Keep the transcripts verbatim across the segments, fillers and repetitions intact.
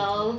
Hello.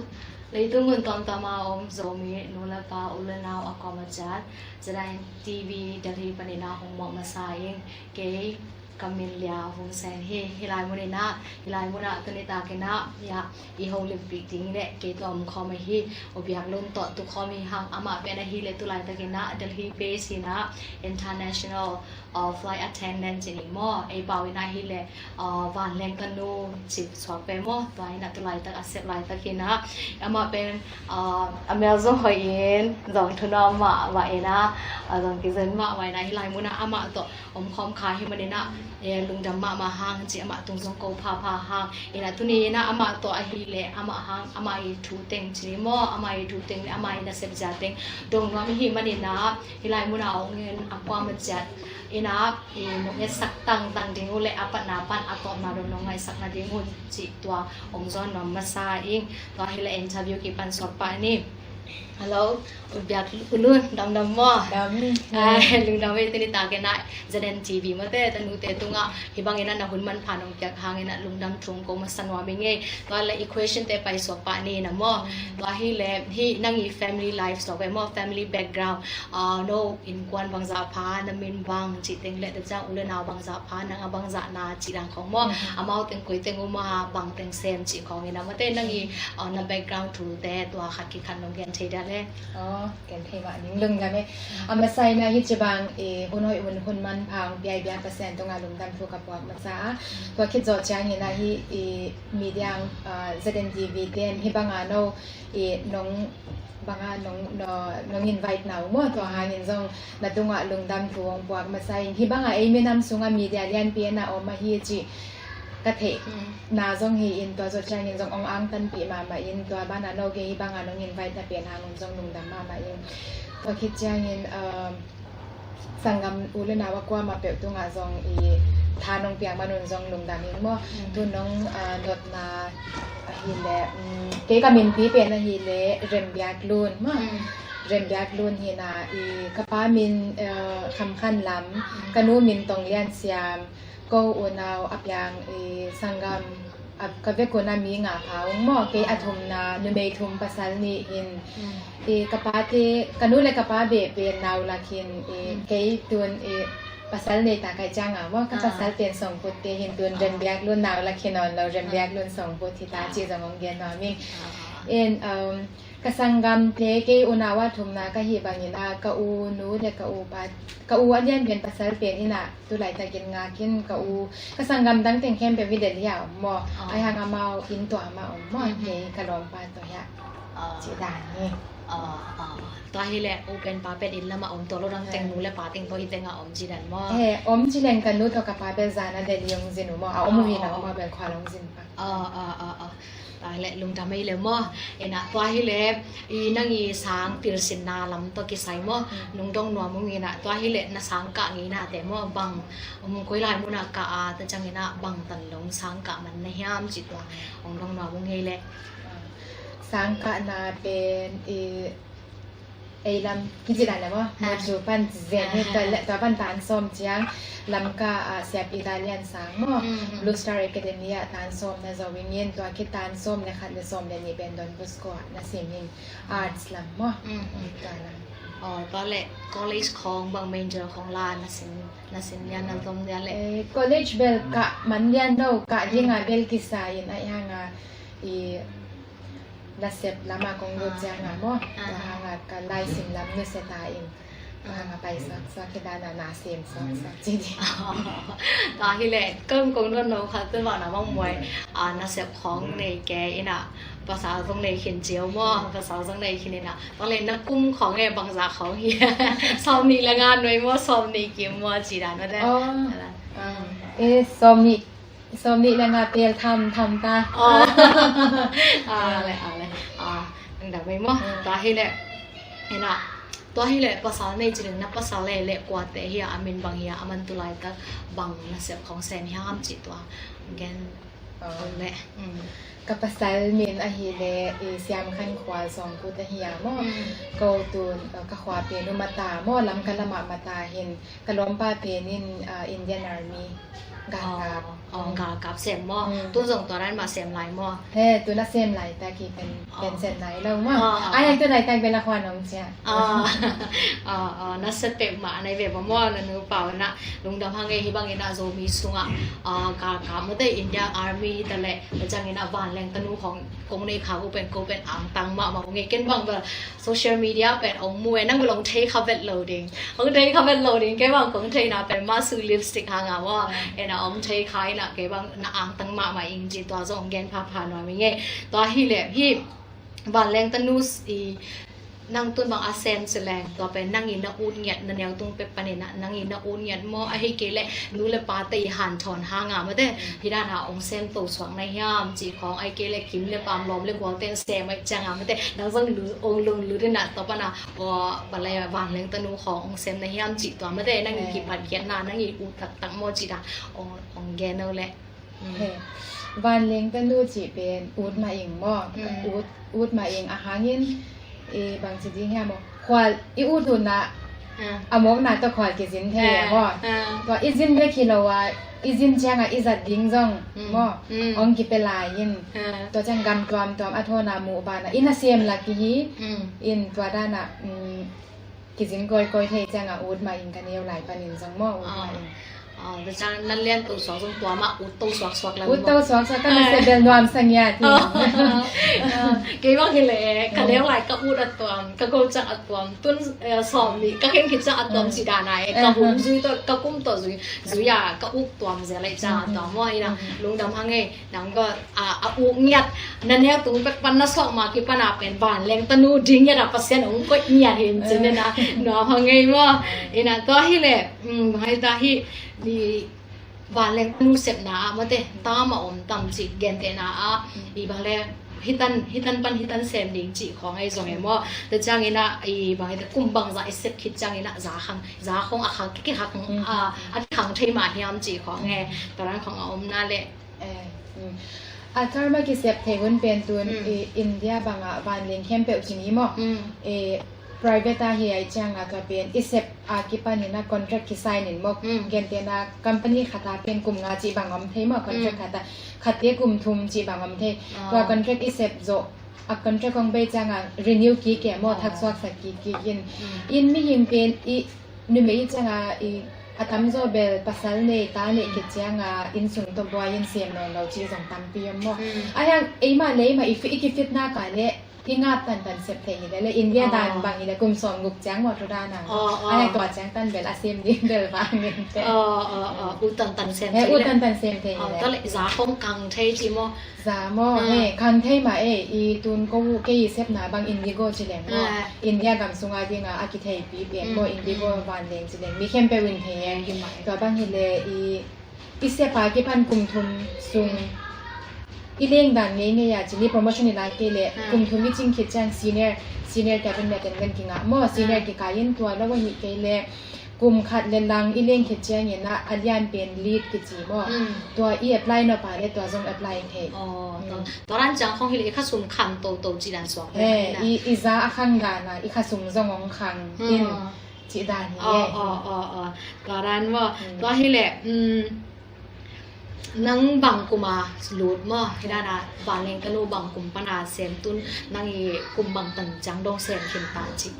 Leitung mun tuamtuam a om Zomi nu le pa, u le nau a kuama ciat, Zeden T V Delhi panin a hong mawk masa ing. Kei ka min Lia Vung Sen hi. Hih lai munin ah, hih lai mun ah tuni takin ah, ya, i holimpik ding le kei tua om khawm ahi, U Biak Lun tawh tu khawm hi hang. Amah pen ahih leh tu laitakin ah Delhi base hi-in ah, international, uh, flight attendant ci ni maw, ei pau in ahih leh, uh, vanleng tanu ci suak pen maw. Tua in ah tu laitak a sep laitakin ah, amah pen, uh, a mel zong hoih in, zong thunuam mahmah in ah, uh, zong kizen mahmah in ah, hih lai mun ah amah tawh om khawm kha hi manin ah, eh, lungdam mahmah hang ci, amah tung zong ko phapha hang. In ah tuni in ah amah tawh ahih leh amah hang, amah i thu teng ci ni maw, amah i thu teng le amah i nasep zia teng dong nuam i hih manin ah, hih lai mun ah hong en a kuama ciat in ah, i nong etsak tangtang ding uh le a patna pan a tawpna dong nong ngaihsak nading un ci tua hong zawn nuam masa ing. Tua hi leh interview kipan suak pah ni. Hello, U Biak Lun, damdam maw? Dam. Ai, lungdam ei, tuni takin ah Zeden T V mawte, tanute tungah hih bangin ah na hun manpha nong piak hangin ah lungdam thu ko masa nuam ing ei. Tua leh i question te pai suak pah ni na maw. Tua hi leh hih nang i family life suak pen maw, family background, ah, no innkuan bangzah pha, na min bang cih teng le, tua ciang u le nau bangzah pha, nang a bangzah na cih dan khawng maw. Amau teng koi teng um a, bang teng sem cih khawng in ah mawte, nang i, ah, na background thute tua khat kikhat nong gen thei dia le. Aw, gen thei mah ning, lungdam e. A masa in ah hih ci bang i hun hoih hun, hun manpha hong pia i biak Pasian tungah lungdam thu ka puak masa a. Tua khit zawh ciangin ah hih i media, ah, Zeden T V ten hih banga no i nong, banga nong, no, nong invite na uh maw, tua hangin zong na tungah lungdam thu hong puak masa ing. Hih banga ei minam sungah media lianpi in ah om ahi cih ka theih na zong hi in, tua zawh ciangin zong hong angtanpih mahmah in, tua banah no gei hih banga nong invite na pen hangin zong lungdam mahmah ing. Tua khit ciangin, um, sanggam u le nau a kuamah peuh tungah zong i tha nong piak man un zong lungdam ing maw. Tu nong, ah, dotna ahih leh, um, kei ka minpi pen ahih leh Rem Biak Lun maw. Rem Biak Lun hi-in ah i ka pa min, eh, Kham Khan Lam, ka nu min Tong Lian Siam, ko unau a piang i sanggam, a, ka vekun a mi nga pha ung maw, kei a thumna, numei thum pasal nih hi-in, i ka pate, ka nu le ka pa beh pen nau lak hi-in, i kei tun i pasal nei ta ka hih ciangin maw, ka pasal pen Sawngput te hi-in, tun Rem Biak Lun nau lak hi nawn lo, Rem Biak Lun Sawngput hi ta ci zong hong gen nuam ing. In, um, ka sanggamte, kei unau a thumna ka hih bangin ah, ka u nu le ka u pa, ka u a lian pen pasal pen in ah, tu laitakin ngak in, ka u, ka sanggam dang teng khempeuh hi Delhi ah om maw. Ahi hang amau inn tuam ah om maw. Kei ka lawmpa tawh hiah ci dan hi. Tua hi leh u pen pa pen inn lamah om, tua lo dang teng nu le pa teng tawh hi tengah om ci dan maw. He, om ci leng ka nu tawh ka pa pen zan a Delhi hong zin uh maw. A om uh hi na, om a bel khua long zin pa. Tua hi leh lungdam ei le maw. Ina, tua hi leh i nang i sang pilsinna lam tawh kisai maw. Nung dong nuam ung ina, tua hi leh na sang kah ngeina te maw, bang, um, koi lai munah kah a, tua ciangin ah bang tan long sang kah man na hiam ci tua hong dong nuam ung ei leh. Sang kahna pen i ei lam kici dan le maw. Muzu pan zen hi, tua pan tan sawm ciang Lamka ah siap Italian sang maw. Blue Star Academy ah tan sawm na zo ing in, tua khit tan sawm le khat le sawm le nih pen Don Bosco ah na sim ing, arts lam maw. Tua lam. Tua le college khawng bang major khawng la na sim, na sim lian na zom lian le. College bel kah man lian lo, kah dinga bel kisai in, ahi hanga i nasep lama kong lut cianga maw. Tua hanga ka laisim lam nusia ta in. Tua hanga pai saksak hi dana na sem saksak ci di. Tua hi leh kong kong don no khat tu ma na mang muai. Nasep khawng nei ke ina, pasal zong nei khin ciau maw, pasal zong nei khin ina. Tua leh na kum khawng e bangza khawng hi. Sawm nih le nga nuai maw, sawm nih kim maw ci dan maw te. E sawm nih Sawm nih le nga pel tham tham ta. Ale, ale. Ang damai maw. Tua hi leh, ina, tua hi leh pasal nei ci ning, na pasal le le kuate hi a, a min bang hi a, a man tu laitak bang nasep khawng sem hiam ci tua gen le. Ka pasal min ahi leh i Siam Khan Khua Zawngput ahi a maw. Ko tun ka khua pen Umata maw, Lamka lamah Mata hin, ka lawmpa pen in Indian Army galkap. Ong galkap sem maw? Tun zong tua dan mah sem lai maw? He, tun a sem laitak hi pen, pen sem lai lo maw? Ai, ai, tu laitak bel a khuan om cia. Na sa pek mah nai ve maw, na nu pau na lungdam hang e. Hi bangin a Zomi sungah galkap mate, India Army hi ta leh, ciangin a vanleng tanu khong kong nei kha uh pen ko pen angtang mahmah ung e. Ken bang bel social media pen ong mu e, nang bel ong thei kha vet lo ding. Ong thei kha vet lo ding, kei bang kong theina pen mask, lipstick hang a maw. Ena ong thei kha ina kei bang na angtang mahmah ing ci, tua zong ong gen phapha nuam ing e. Tua hi leh hi vanleng tanu i nang tun bang a sem ci leng, tua pen nang i na ut ngiat, na neu tung pek panin a nang i na ut ngiat maw, ahi kei leh nu le pate i hanthawn hang a mate, hi dan a ong sem to suak na hiam ci khong, ahi kei leh kim le pam, lawm le gual ten sem ai ciang a mate, nang zong lu, ong lunglut ina tua pan a, aw, balai vanleng tanu khong ong sem na hiam ci, tua mate nang i kipathiatna, nang i ut taktak maw ci dan ong, ong gen o leh. He, vanleng tanu cih pen ut mah ing maw? Ut, ut mah ing a hangin, i bangci ding hiam maw? Khual i ut hun ah a mawkna tawh khual kizin thei e maw? Tua i zin bek hi lo a, i zin ciangah i zat ding zong maw? Ong kipia lai in. Tua ciang gam tuamtuam a thawn a muh banah i na sem lak hi in, tua danah kizin kawikawi thei ciangah ut mah ing, ka neu lai panin zong maw, ut mah ing. Tua ciang nan lian to suak zong tua mah ut to suaksuak lam. Ut to suaksuak, ka na se bel nuam sa ngiat hi. Kei bang hi leh ka neu lai ka ut a tuam, ka go ciang a tuam, tun sawm nih ka khen khit ciang a tuam ci dan a e, ka hun zui tawh, ka kum tawh zui, zui a ka uk tuam zia lai ciang a tuam maw, ina lungdam hang e. Nang bel a, a uk ngiat, na neu tung pek pan na suak ma kipan a pen vanleng tanu ding ngiat a Pasian ong koih ngiat hi in cin ina nuam hang e maw. Ina tua hi leh, bang hi ta hi, i vanleng tanu sepna ah mate, tam a om tam ci, gentehna ah, i bang le hitan, hitan pan hitan sem ding ci khong ahi zong e maw. Tua ciang ina i bang hi ta, kum bangzah i sep khit ciang ina za khang, za khong a khang, ki khang, a, a khang thei mah hiam ci khong e. Tua dan khong a om na leh. A, karma kisep thei hun pen tun i India bangah vanleng khempeuh ci ni maw? I private a hi ai ciangah tua pen i sep a kipan ina contract kisign in maw? Gentehna company khat a pen kum nga cih bang om thei maw? Contract khat a, khatte kum thum cih bang om thei. Tua contract i sep zawh a, contract kong bei ciangah renew kik e maw, thaksuaksak kik kik in. In mihing pen i numei i ciangah i a tamzaw bel pasal nei, ta nei khit ciangah innsung tawh buai in sem nawn lo ci zong tampi om maw. Ahi hang eimah le eimah i fi, i kifitna ka le i ngap tantan sep thei hi le, le India dan bang hi le kum sawm guk ciang maw, thu dan a. Ahi hang tua ciang tan bel a sem ding bel vang in te. Ut tantan sem thei hi le. Ut tantan sem thei hi le. Tua le za khong kang thei ci maw. Za maw, he, khang thei mah e, i tun ko uh, kei i sepna bang Indigo ci leng maw. India gam sunga dinga a kitheipi pen maw, Indigo vanleng ci leng. Mi khempeuh in thei e. Tua bang hi le i, i sep a kipan kum thum sung i leng dan ngeingei a ci ni, promotion i lai kei le kum thum i cing khit ciang senior, senior cabinet in ngan kingah maw, senior kikai in tua lo ahi kei le kum khat le lang i leng khit ciangin a, a lian pen lead kici maw? Tua i apply nop a le tua zong apply thei. Tua dan ciang khong hi le i khasum khang toto ci dan suak. He, i, i za a khang dan a, i khasum zong ong khang in ci dan hi e. Tua dan maw? Tua hi le, nang bang kum a lut maw? Hi dan a vanleng tanu bang kum pan a sem, tun nang i kum bang tan ciang dong sem khin ta ci.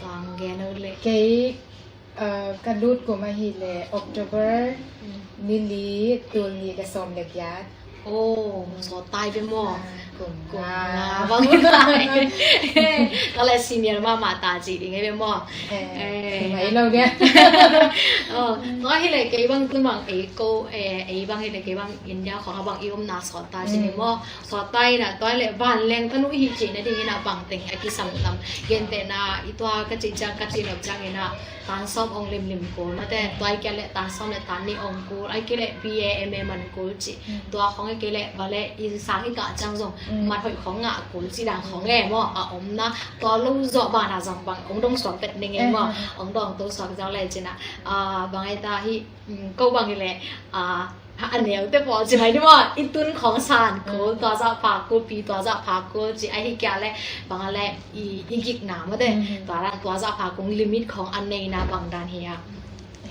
Tua ong gen o le. Kei Ka lut kum ahih leh October ni li, tul nih le sawm le giat. Oh, sawt tai ve maw? Kum nga bang. Tua leh senior mahmah ta cih ding hi ve maw? Tua hi leh kei bang tun bang ei ko, ei bang hi leh kei bang India khawng a bang i omna sawt ta cih ni maw? Sawt ta in a, tua hi leh vanleng tanu i hih theihna dingin a bang teng hi a kisam tam. Gentehna i tua ka cih ciang, ka cih nop ciangin a tan sawm ong limlim kul, mate, tua i kia leh tan sawm leh tan nih ong kul, a kia leh B A M A man kul cih. Tua khawng a kia leh, va leh i sang i kah ciang zong mat hoih khawng ngah kul cih dan khawng e maw, a omna, tua lo zawh banah zong bang ong dong suak tek ning e maw, ong dong to suak ciang leh cin a, bang ai ta hi, ko bang hi leh, a neu te pawl ci mai ni maw, i tun khawng san kul, tua zah pha kul, pi tua zah pha kul ci, ahi kia leh bang a leh i, i gikna mate, tua dan tua zah pha kul limit khawng a neina bang dan hi a.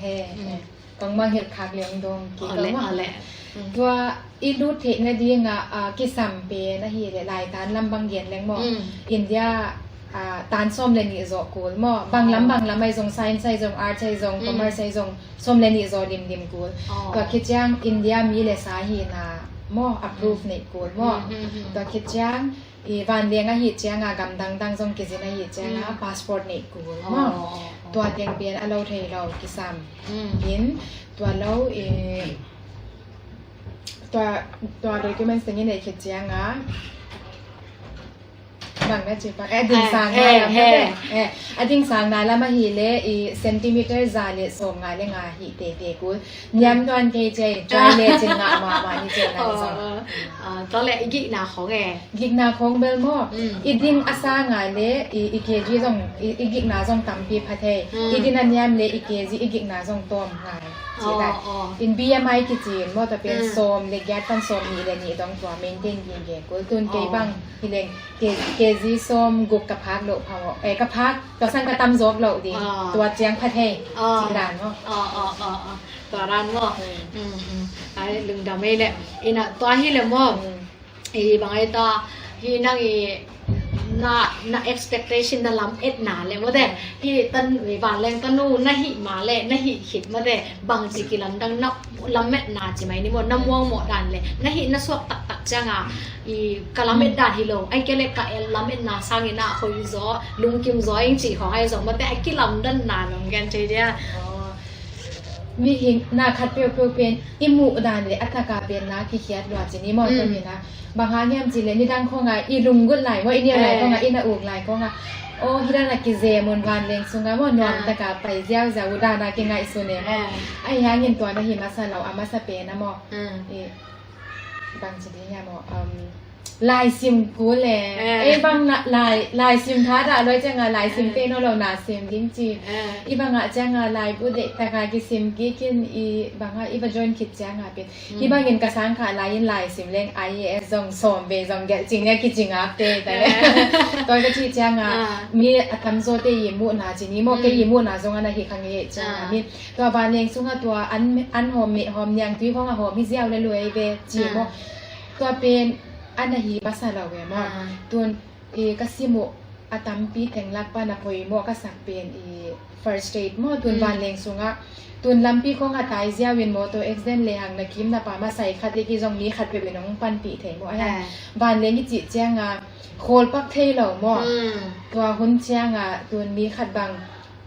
He, he. Kong mangngilh khak leng dong kik. Aw leh, aw leh. Mm. Tua i lut theihna dingah, ah, kisam pen ahih leh laitan lam bang gen leng maw. Mm. India, ah, tan sawm le nih zawh kul maw. Bang lam, aw, bang lam ahi zong, science ahi zong, arts ahi zong, mm, commerce ahi zong, sawm le nih zawh limlim kul. Aw. Tua khit ciang India mi le sa hihna maw, approve, mm, neih kul maw. Mm, mm, mm. Tua khit ciang i vanleng ahih cianga, gam dangdang zong kizin ahih cianga, mm, passport neih kul maw. Aw, aw, aw. Tua teng pen a lo thei lo kisam. Mm. In tua lo i tua, tua documents teng i neih khit cianga, bang na ci pak, eh, a dingsang, eh, na lam, eh, na, eh, a dingsang na lam ahih leh i centimeter za le sawmnga le nga hi teitei kul. Niam tuan kei ci, try le cin ngah mahmah ni ci na. Aw, zong, aw. Ah, tua le i gikna khong e. Gikna khong bel maw. Mm. I ding a sang a le i, i kg zong, i, i gikna zong tampi pha thei. Mm. I din a niam le i kg, i gikna zong tawm ngai. Ci lai. Aw, aw. In B M I kici in maw, tua pen, mm, sawm le giat pan sawm nih le nih dong tua maintain gige kul. Tun kei, aw, bang hi leng, K-, kg sawm guk ka phak loh pha maw. Eh, ka phak, tua sang ka tam zawk loh ding. Ah. Tua ciang pha thei. Ah. Ci dan maw. Ah, ah, ah, ah. Tua dan maw. Hmm. Hmm, hmm. Ai, lungdam ei leh. Ina, tua hi leh maw. Hmm. I bang ai ta, hi nang i na, na expectation, na lam etna leh maw te. Hmm. Hi tan, i vanleng tanu na hih ma leh, na hih khit maw te. Bang ci kilamdang na lametna ci mai ni maw, na muang mawh dan le, na hih na suak taktak cianga, i ka lamet dan hi lo, ai kei le ka el lametna sangin a hoih zaw, lungkim zaw ing ci khong ai zong maw te, a kilamdanna nong gen thei dia. Aw. Mihing na khat peuhpeuh pen i muh dan le a taka pen na kikhiat lua ci ni maw, mm, tua hi na. Bang hang hiam cih leh nidang khawngah i lunggulh lai maw, i nial lai, eh, khawngah, i na uk lai khawngah, aw, hih dan a kizem un vanleng sungah maw, nuam, ah, taka pai ziauziau uh dan a kingaihsun e maw. Eh. Ahi hangin tua na hi masa lo, a masa pen a maw. Mm. I, bang ci ding hiam maw, um, laisim kul e. Eh. Ei bang na, lai, laisim tha dah loi ciangah laisim, eh, pei nawn lo na sim ding ci. Eh. I bangah ciangah laibu deih taka kisim kik in, i bangah i va join khit ciangah pen. Mm. Hih bangin ka sangkhah lai-in laisim leng I A S zong sawm vei zong gelh cing nia, kicing akte ta le. Ah. Tua ka cih ciangah, ah, mi a tamzawte i muhna ci ni maw, kei i, mm, muhna zong a na hi kha ngei ciangah, ah, mi tua vanleng sungah tua an, an hawm, meh hawm, niangtui khawng a hawm hi ziau le luai ve ci, ah, maw. Tua pen a na hi masa lo ve maw. Ah. Tun i ka sim uh a tampi teng lak pan a poimawh ka sak pen i first aid maw, tun, mm, vanleng sungah, tun lampi khawngah tai ziau in motor accident le hang na kim na pam a, sai khat le kizong mi khat peuh in hong panpih thei maw. Ahi hang, eh, vanleng i cih ciangah khawl pak thei lo maw. Mm. Tua hun ciangah tun mi khat bang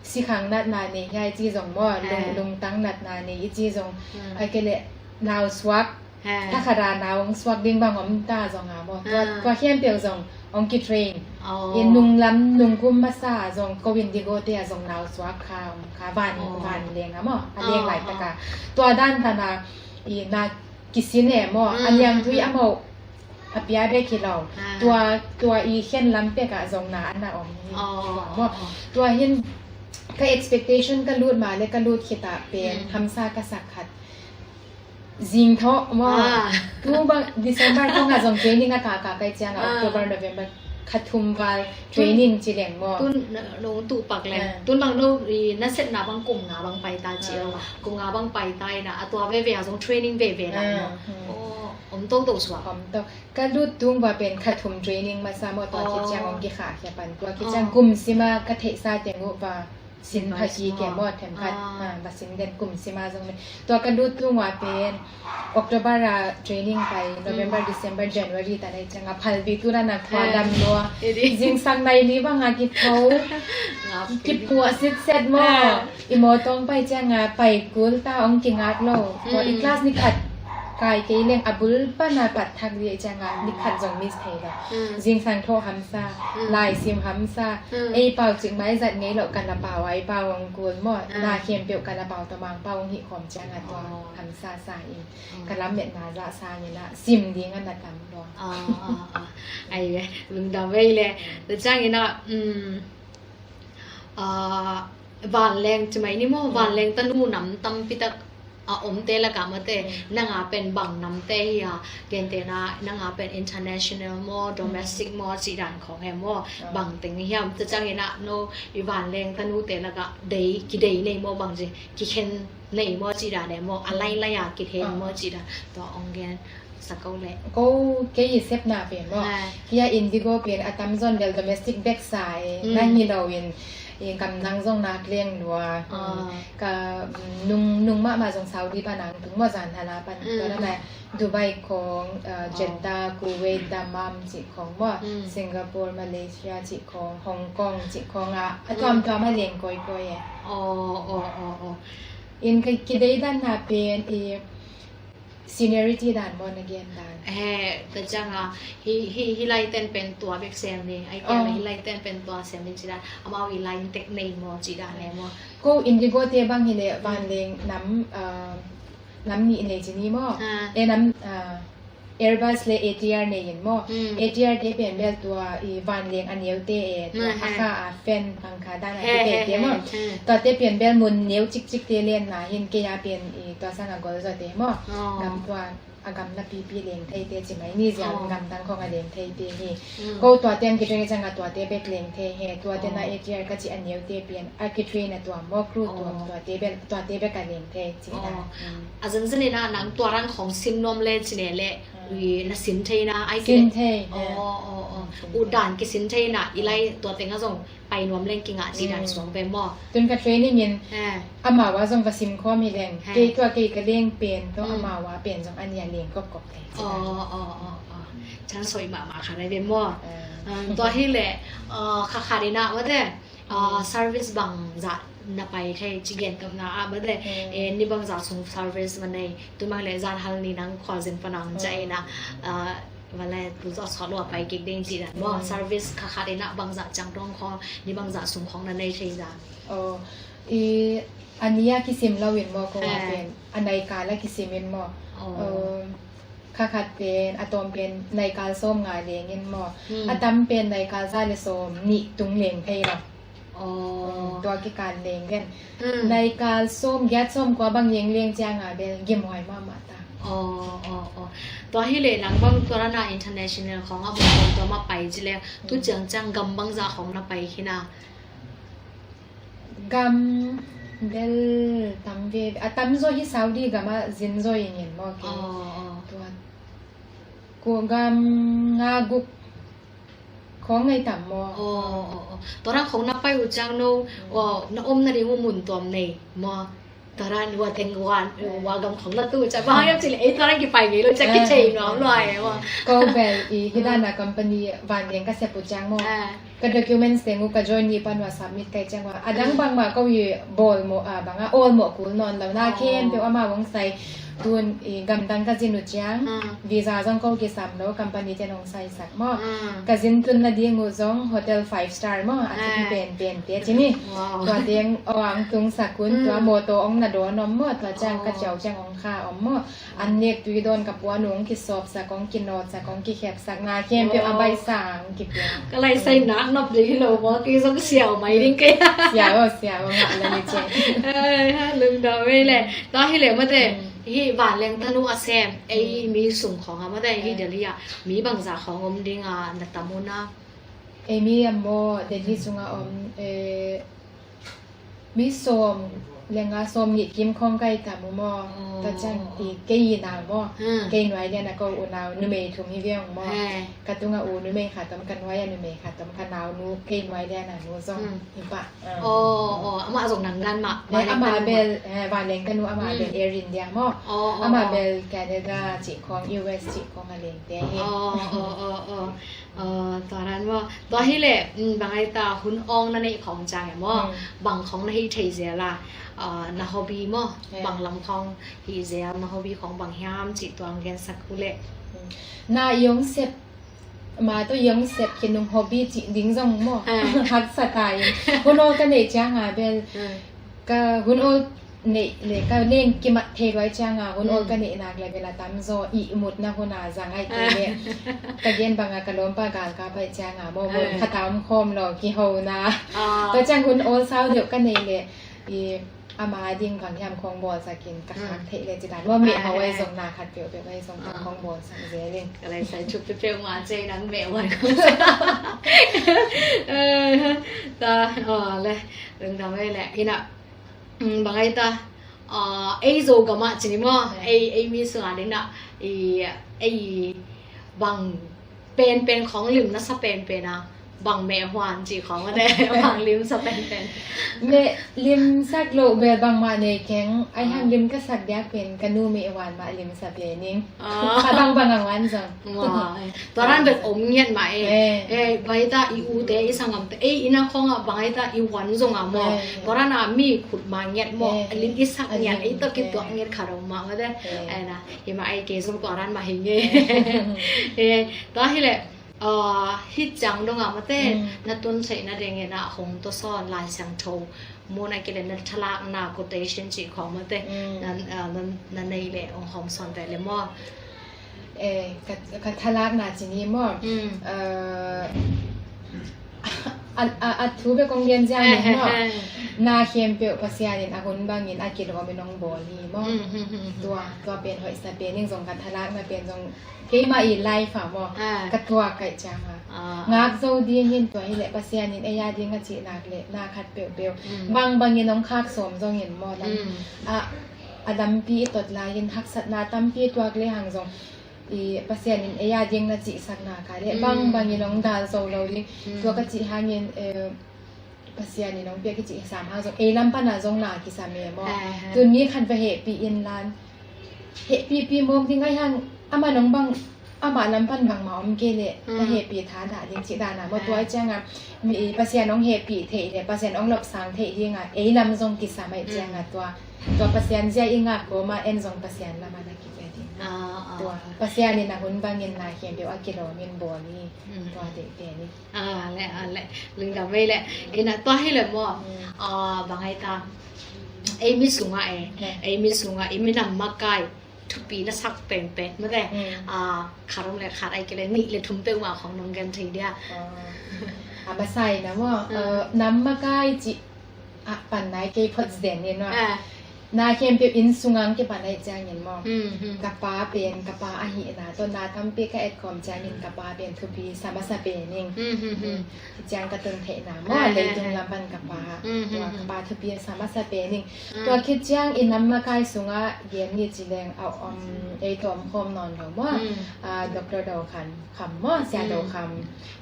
sikhang natna nei hiai ci zong maw, lung, eh, lungtang natna nei i ci zong, mm, ahi kei leh nau suak, ha, thakhada nau hong suak ding bang om ta zong a maw. Tua, ah, tua khempeuh zong hong kitrain. Oh. I nunglam nungkum masa zong ko Indigo te a zong nau suak kha om kha van, oh, vanleng a maw. A leng, oh, laitak a, oh, tua dan tan a i na kisin e maw. Mm, a niangtui, mm, a mawh a pia bek hi lo. Ah. Tua, tua i khen lam pek ah zong na a na om hi. Oh, maw. Oh, oh. Tua hin ka expectation ka lut ma le ka lut khit ah pen, mm, hamsa ka sak khat. Zing thawh maw. Ah. Tu bang December khawngah zong training a kaka kai ciangah, ah, October, November kha thum val training ci leng maw. Tun, tun na, no tu pak leng. Ah. Tun bang no i na setna bang kum nga bang pai ta ci lo. Ah. Kum nga bang pai ta i na a tua veve a zong training veve la maw. Ah, hmm. Oh, om toto suak. Om to. Ka lut tung va pen kha thum training masa maw, tua khit ciang, oh, hong kikhahkhia pan. Tua khit ciang, oh, kum sima ka theihsa teng uh va sin pha kik e maw, themkhat. Ah. Ah, va sin den kum sima zong le. Tua ka lut tung va pen October a training pai, November, mm, December, January ta nei ciang a phalbi tu na na khua, eh, dam lua. Edi. Zingsang nai li bang a kitho. Ngap. Kipuah sitset maw. Eh. I mawtaw pai ciang a pai kul ta, hong kingak lo. Tua i, mm, class ni khat kai kei leng a bul pan a pat thak dih ciang a, ah, ni khat zong miss thei lo. Mm. Zingsang thawh hamsa, mm, laisim hamsa. Mm. Ei pau cik mai zat ngei lo, kan a pau a i pau hong kul maw. Ah. Na khempeuh kan a pau tawh Mangpau hong hih khawm ciang a tua, oh, hamsa sa in. Oh. Ka lametna zah sangin a sim ding a na tam lo. Ah, ah, ah. Ai ve, lungdam vei le. Tua ciangin a, mm, ah, vanleng ci mai ni maw, mm, vanleng tanu nam tampi tak a omte lakah mate, nanga pen bang namte hi a, gentehna nanga pen international maw, domestic maw, cih dan khawng he maw, bang teng hiam, tua ciangin ah no i vanleng tanute lakah dei, kidei nei maw, bang ci, kikhen nei maw, cih dan he maw, a lailai a kithei maw, cih dan, tua ong gen sak o leh. Ko kei i sepna pen maw, kei a Indigo pen a tamzaw in bel domestic bek sa e, na hi lo in, i gamdang zong nak leng lua. Ka nung, nung mahmah zong Saudi pan ang tung maw, zan hala pan. Tua na Dubai khawng, Jeddah, Kuwait, Dammam cih khawng maw, Singapore, Malaysia cih khawng, Hong Kong cih khawng ah a tuamtuam a leng kawikawi e. In ka kidei dan na pen i seniority dan maw, na gen dan? He, tua ciang a, hi, hi, hi lai ten pen tua bek sem ni, ai kia hi lai ten pen tua sem ni ci dan, amau hi lai in tek nei maw, ci dan le maw? Ko Indigo te bang hi leh vanleng nam, nam nih nei ci ni maw? E nam, Airbus le A T R nei in maw? A T R te pen bel tua i vanleng a neute e, tua a kha a fan pangkha dan a te pen te maw? Tua te pen bel mun neu cikcik te len na hin kei a pen i tua sang a gol zaw te maw? Gam tua a gam na pipi leng thei te ci mai ni ziau, gam dang khawng a leng thei te hi. Ko tua te ang kitrain ciang a tua te bek leng thei he, tua te na A T R ka ci a neute pen a kitrain a tuam maw, crew tuam, tua te bek, tua te bek a leng thei ci na. A zanzan in a nang tua rang khawng sin nuam le ci ne le, na sin thei na, ai ki le. Sin thei. U dan kisin thei na, i lai tua teng a zong pai nuam leng kingah ci dan suang ve maw? Tun ka training in amau a zong va sim khawm hi leng, kei tua kei ka leng pen tawh amau a pen zong a nia leng kopkop thei ci dan. Chan soi mahmah kha rai ve maw? Tua hi leh, kha kha dina mate, service bangzah na pai thei ci gen kamna ah mate, ni bangzah sung service ma nei, tu mang leh zan hal ni nang khualzin panang ca ina, vale tu zawh sawt lua pai kik ding ci dan maw? Service kha khat in ah bangzah ciang dong khawng, ni bangzah sung khawng na nei thei dan? I a ni a kisim lo in maw, ko a pen a naikal a kisim in maw? Kha khat pen a tawm pen naikal sawm nga leng in maw? A tam pen naikal za le sawm nih tung leng thei lo. Tua kikal leng gen. Naikal sawm giat sawm kua bang yeng leng ciang a bel gimhuai mahmah ta. Tua hi leh nang bang tua rana international khawng a bang tua ma pai ci leng tu ciang ciang gam bangzah khawng na pai khin a? Gam bel tam ve, a tam zaw hi Saudi gam a zin zaw ing in maw kei. Tua ko gam nga guk khawng ngai tam maw? Tua rang khawng na pai uh ciang no, na om na ding uh mun tuam nei maw? Tua rang ua teng ua, ua gam khawng na tu uh ciang bang hang yam ci leh ei tua rang kipai ngei lo ciang kithei nuam lua e maw? Ko bel i hidana company vanleng ka sep uh ciang maw? Ka documents teng uh ka join ni pan ua submit kai ciang ua a dang bangmah ko i bawl mawh a bang a awl mawh kul nawn lo na, khempeuh amau hong sai. Tun i gamdang ka zin uh ciang visa zong ko kisam lo, company ten hong saisak maw. Ka zin tun nading uh zong hotel five star maw, a thuk penpen te ci ni. Tua teng aw ang tungsak un, tua mawtaw hong na dawn om maw, tua ciang ka ciau ciang hong kha om maw. An nek tui dawn ka puan uh hong kisawpsak, hong kinawtsak, hong kikhepsak na, khempeuh a baihsa hong kipia. Ka laisai nak nop ding hi lo maw, kei zong siau mai ding kei. Siau aw, siau aw, ngah la ni ciang. Lungdam ei le. Tua hi leh mate, hih vanleng tanu a sem ei mi sung khawng a mate, hih Delhi ah mi bangzah khawng om ding a na tam uh na? Ei mi a maw, Delhi sungah om, eh, mi sawm le nga, sawm nih kim khawng kai tam uh maw? Tua ciang i kei i nau maw? Kei nuai lian a ko unau numei thum hi viau maw? Ka tungah u numei khat om, ka nuai a numei khat om, ka naunu kei nuai lian a nu zong hi pah. Aw, aw, amah zong nang dan mah. Amah bel, eh, vanleng tanu amah bel Air India maw? Amah bel Canada cih khawng, U S cih khawng a lengte hi. Tua ran maw? Tua hi leh bang ai ta, hun awng na neih khawng ciang e maw? Bang khawng na hi thei zel a, na hobby maw? Bang lam khawng hi zel, na hobby khawng bang hiam cih tua hong gensak uh leh. Na i hong sep ma tawh i hong sep khin nung hobby cih ding zong maw? Haksa ta in. Hun awl ka neih ciang a bel ka hun awl neih le ka neng kimat thei luai ciang a hun awl ka neih nak le bel a tamzaw ihmutna hun a za ngaihte le ka gen bang a ka lawmpa galkap aih ciang a maw, mun khat a om khawm lo kihona. Tua ciang hun awl sau deuh ka neih le i ama ding bang hiam khong bawlsak in ka khak theih le ci dan. Wa meh ho ai zong na khat peuhpeuh ai zong ka khong bawlsak zel in. Ka lai sai thup peuhpeuh ma cei nang meh wan. Ta le lungdam ai le ina bang ai ta ei Zogam ah cini maw, ei mi sungah ding na ei bang penpen khong lim na sa penpen a bang meh huan ci khong a ne bang lim sa penpen. Meh lim sak lo bel bang mah nei keng ai hang lim ka sak diak pen ka nu meh huan mah lim sa pening. Ka bang bang a huan zong. Tua ran bek om ngiat mah e. Bang ai ta i ute i sanggamte ei ina khong a bang ai ta i huan zong a maw. Tua ran a mi khut ma ngiat maw lim i sak ngiat ei tawh kituak ngiat kha dong mah mate. Ai na Hi mah ai kei zong tua ran mah hi nge. Tua hi leh hih ciang dong ah mate na tun theihna ding in ah hong tawsawn Lai Siangtho mun ai kei leh na thalakna quotation cih khawng mate na nei leh hong hawm sawn ve le maw? Ka thalakna cini maw? A thu bek kong lian ziang in maw? Na khempeuh Pasian in a hun bangin a kilawm in hong bawl hi maw? Tua tua pen hoihsa pen in zong ka thalakna pen zong keimah i life ah maw? Ka tuak kaih ciang a ngak zo ding in tua hi leh Pasian in ei a ding a cih nak leh na khat peuhpeuh bang bangin hong khak sawm zong in maw lam a lampi i tot lai in haksatna tampi tuak le hang zong i Pasian in ei a ding na cihsak nak a le bang bangin hong dal zo lo ding. Tua ka cih hangin Pasian in hong piak i cih sam hang zong ei lam pan a zong na kisam e maw? Tun mi khat va hehpih in lan hehpihpih mawk ding ai hang amah nong bang amah lam pan bangmah om kei leh na hehpih tha dah ding cih dan a maw? Tua ai ciang a Pasian hong hehpih theih leh Pasian hong lopsang theih ding a ei lam zong kisam ai ciang a tua tua Pasian zia i ngak kawm a en zong Pasian lam a na kipe ding. Tua Pasian in a hun bangin na khempeuh a kilawm in bawl hi. Tua deihte ni. A le a le lungdam vei le ina tua hi le maw? Bang ai ta ei mi sungah e ei mi sungah i minam makai thupi na sak penpen mate. Khat om le khat ai kei le nih le thum peuhmah khong nong gen thei dia. A masa in a maw? Nam makai cih a pan nai kei phot zen in maw? Na khempeuh inn sungah kipan ai ciangin maw? Ka pa pen ka pa ahihna tawh na tampi ka etkhawm ciangin ka pa pen thupi sa masa pen in. Ciang ka tun theihna maw leitung lam pan ka pa tua ka pa thupi sa masa pen in. Tua khit ciang i nam makai sungah gen ni ci leng a om ei tawm khawm nawn lo maw? Doctor Do Kham maw? Sia Do Kham.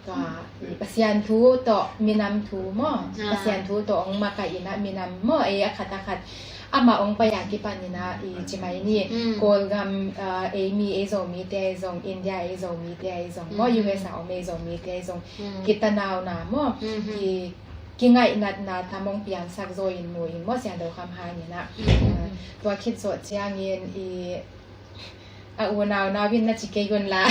Tua Pasian thu tawh minam thu maw? Pasian thu tawh hong makai in a minam maw ei a khat a khat amah hong pai a kipan in a i ci mai ni. Kawlgam ei mi ei Zomite ei zong India ei Zomite ei zong maw? U S a om ei Zomite ei zong kitanauna maw? Kingaihnatna tam hong piangsak zaw in mu in maw? Sia Do Kham hang in a tua khit zawh ciangin i a unau nau in na ci kei un la.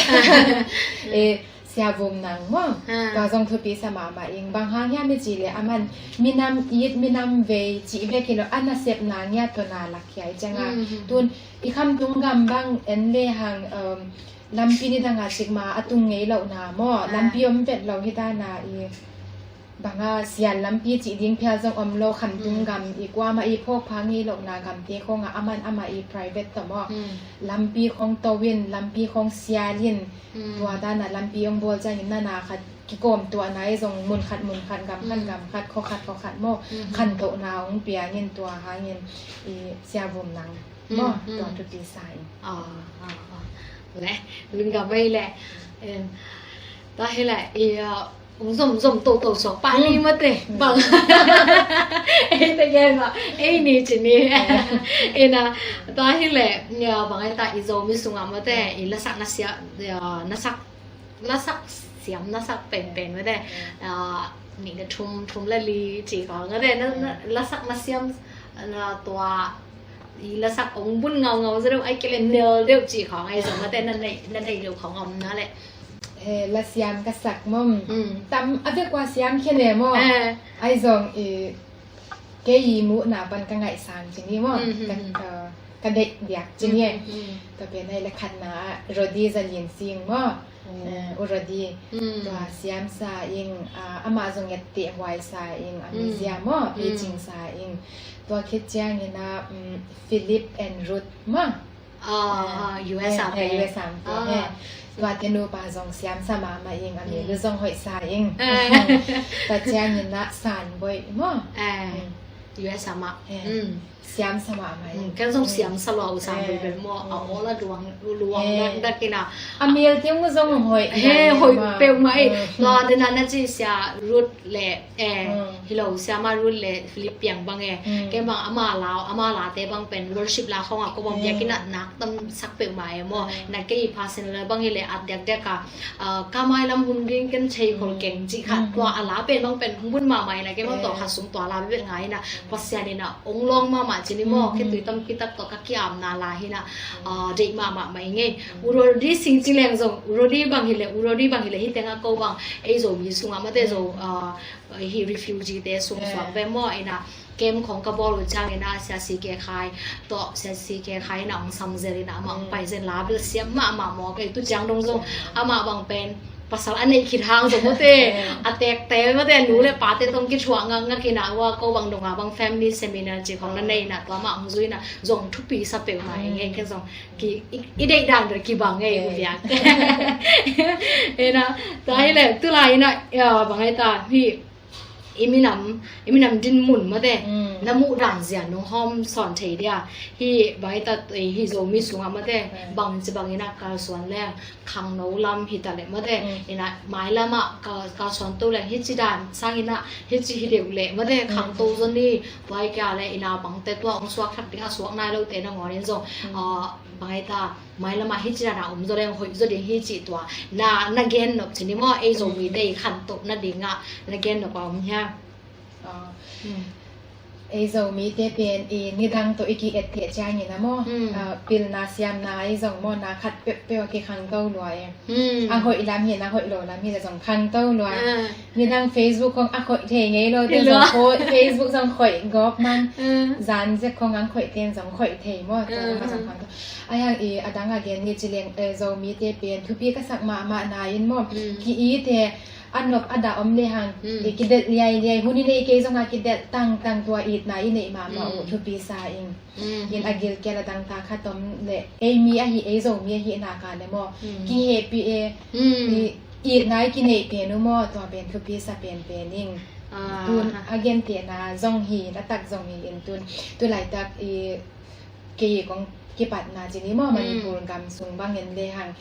Sia Vum Nang maw? Tua zong thupi sa mahmah ing bang hang hiam i ci le a man minam it minam vei cih vek hi lo a nasepna ngiat tawh na lak hiai ciang a tun i khamtung gam bang en le hang lampi ni dang a cikma a tung ngei lohna maw? Lampi om vet lo hi ta na i banga sial lampi cih ding phial zong om lo khamtung gam i kuama i phawkpha ngei lohna gamte khawngah a man amah i private tawh maw? Lampi khawng to in lampi khawng sial in tua dana lampi hong bawl ciangin nana khat kikawm tuahna i zong mun khat mun khat gam khat gam khat khaw khat khaw khat maw? Khantohna hong piangin tua hangin i Sia Vum Nang maw? Tua thupi sa in. Le lungdam vei le. Tua hi le i Ung zom zom to to suak pa ni mate bang. Ei te gen ma ei ni ci ni. Ina tua hi le bang ai ta i Zomi sungah mate i lasak na sia na sak lasak siam na sak penpen mate. Ni na thum thum la li ci khawng mate na lasak na siam na tua i lasak ong bun ngaungau za deuh ai kei le nel deuh ci khawng ai zong mate na nei na nei deuh khawng om na le. He lasiam ka sak mom tam a vek ua siam khen e maw? Ai zong i kei i muhna pan ka ngaihsang cini maw? Ka deih diak cini e. Tua pen ai le khatna ah Rodi Zalin Sing maw? Eh, U Rodi. Mm. Tua siamsa ing, ah, amah zong etteh huaisa ing, a mizia maw, mm, picingsa ing. Tua khit ciangin ah, mm, Philip and Ruth maw. Ah, ah, U S a, eh, pe. U S a pe. Ah. Eh. Tua te nupa zong siamsa mahmah ing, a mil, mm, zong hoihsa ing. Eh. Tua ciangin ah Sanboi maw. Eh. Mm. U S a mah. Eh. Mm. Siamsa mahmah ing. Mm, ken zong siamsa lua uh, Sanboi bel maw, a awl a luang, luang dakdak ina. A mil tiang zong hoih. He, hoih peuhmah ei. Tua dena na ci sia Ruth le, eh, hi lo, siama Ruth le Philip piang bang e. Ken bang ama la, ama late bang pen worship la khong a ko bang biakinn ah nak tam sak peuhmah e maw. Na kei personal bang hi le at diakdiak a, ah, ka mailam hun ding ken thei khol keng cih khat. Tua a la pen bang pen hong bun mahmah ina, ken bang tua khat sung tua la bebet ngai ina. Pasian ina ong lawng mahmah cin i maw, khitui tampi tak tawh ka kiamna la hi na, ah, deih mahmah mai ngei. U Rodi sing ci leng zong, U Rodi bang hi le, U Rodi bang hi le, hi teng a ko bang, ei Zomi sungah mate Zo, ah, hi refugee te sung suak ve maw, ina, camp khong ka bawl uh ciang ina, Sia C K Khai tawh, Sia C K Khai ina ong sam zel ina, amah ong pai zel la bel siam mahmah maw, kei tu ciang dong zong, amah bang pen, pasal a neih khit hang zong mate, a tekte mate, nu le pate tong kithuah ngakngak ina, ua ko bang donga bang family seminar ci khong na nei ina, tua mah hong zui ina, zong thupi sa peuhmah ing ei, ken zong ki, i, i deih dan bel kibang ei, u biak. Ina, tua hi le, tu lai ina, bang ei ta, hi, i minam, i minam din mun mate, na muh dan zia nong hawm sawn thei dia. Hi bang hi ta, hi Zomi sungah mate, bang ci bangin a kalsuan leng, khangno lam hi ta le mate, ina mailam ah ka, kalsuan to leng hi ci dan, sang ina hi ci hi deuh le mate, khangto zon hi, tua hi kia le ina bangte tua ong suak thak ding a suak nai lo te na ngawn in zong, ah, bang hi ta, mailam ah hi ci dan a om zaw leng hoih zaw ding hi ci tua. Na, na gen nop ci ni maw, ei Zomi te i khantoh na ding ah, na gen nop a om hia. Ah. Ei Zomi te pen i nidang tawh i ki-et teh ciangin a maw. Ah, pilna siamna ei zong maw na khat peuhpeuh a kikhangto lua e. A hoih lam hi na hoih lo lam hi le zong khangto lua. Nidang Facebook khong a hoih thei ngei lo te zong hoih, Facebook zong hoih gawp man. Zan zek khong ang hoih ten zong hoih thei maw. Tua zong khangto. A hiang i a dang a gen ni ci leng, eh, Zomi te pen thupi ka sak mahmah na in maw. Ki-it e, a nop a dah om le hang, i kidelh liailiai, hun i nei kei zong a kidelh tangtang tua itna i neih mahmah uh thupi sa ing. In a gilkial a dang ta khat om le, ei mi ahi, ei Zomi ahi na ka le maw. Kihehpih e, i itna i kineih pen uh maw, tua pen thupi sa penpen ing. Tun a gentehna zong hi, na tak zong hi in tun, tu laitak i kei kong kipatna ci ni maw, Manipur gam sung bangin le hang.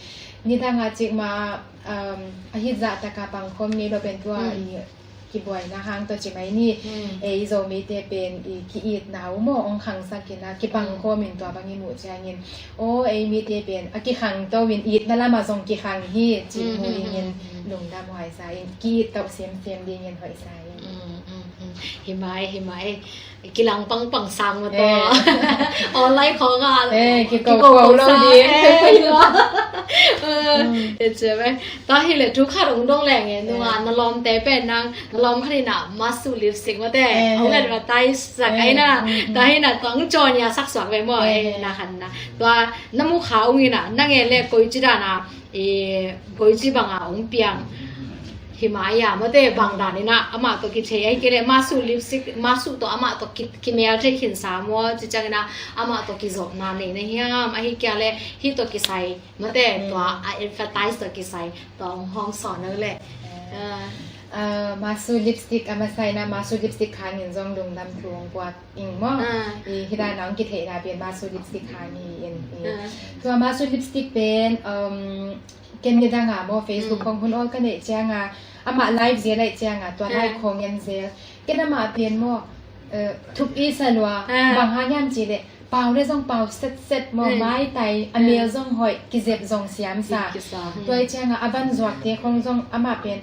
Nidang a cik ma, um, a hit zah taka pangkhawm ngei lo pen tua i kibuaina hang tawh ci mai ni. Ei Zomi te pen i ki-itna uh maw, ong khangsak in a kipangkhawm in tua bang i muh ciangin. Aw, ei mi te pen a kikhangto in itna lamah zong kikhang hi, ci mu dingin lungdam huai sa in, ki-it tawh semsem dingin hoih sa in. Hi mai, hi mai. Kilang pangpang sang mataw. Online khawng a kikoko lo ding. Tua hi le thu khat ong dong leng e, nunga na lawmte pen nang na lawm khat ina Masu Lipstick mate ong advertise sak aina. Tua hi na tong cawn ia sak suak ve maw e, na khan na. Tua na mukha ong ina nang e le koi ci dana, koi ci banga ong piang. Hi mai a mate bang dan ina amah tawh kithei ahi kei le Masu Lipstick, Masu tawh amah tawh ki, kimel thei khinsa maw, ci ciang ina amah tawh kizopna nei na hiam, ahi kia le hih tawh kisai mate tua a advertise tawh kisai tua ong hawm sawn lo le. Masu Lipstick a masa ina Masu Lipstick khangin zong lungdam thu ong puak ing maw. Hi dan a ong kitheihna pen Masu Lipstick khang hi in. Tua Masu Lipstick pen ken nidang a maw Facebook khong hun awl ka neih cianga amah live zel aih cianga tua live khong en zel. Ken amah pen maw thupi sa lua, bang hang hiam ci le pau le zong pau setset maw, maitai a mel zong hoih, kizep zong siamsa. Tua aih cianga a van zuakte khong zong amah pen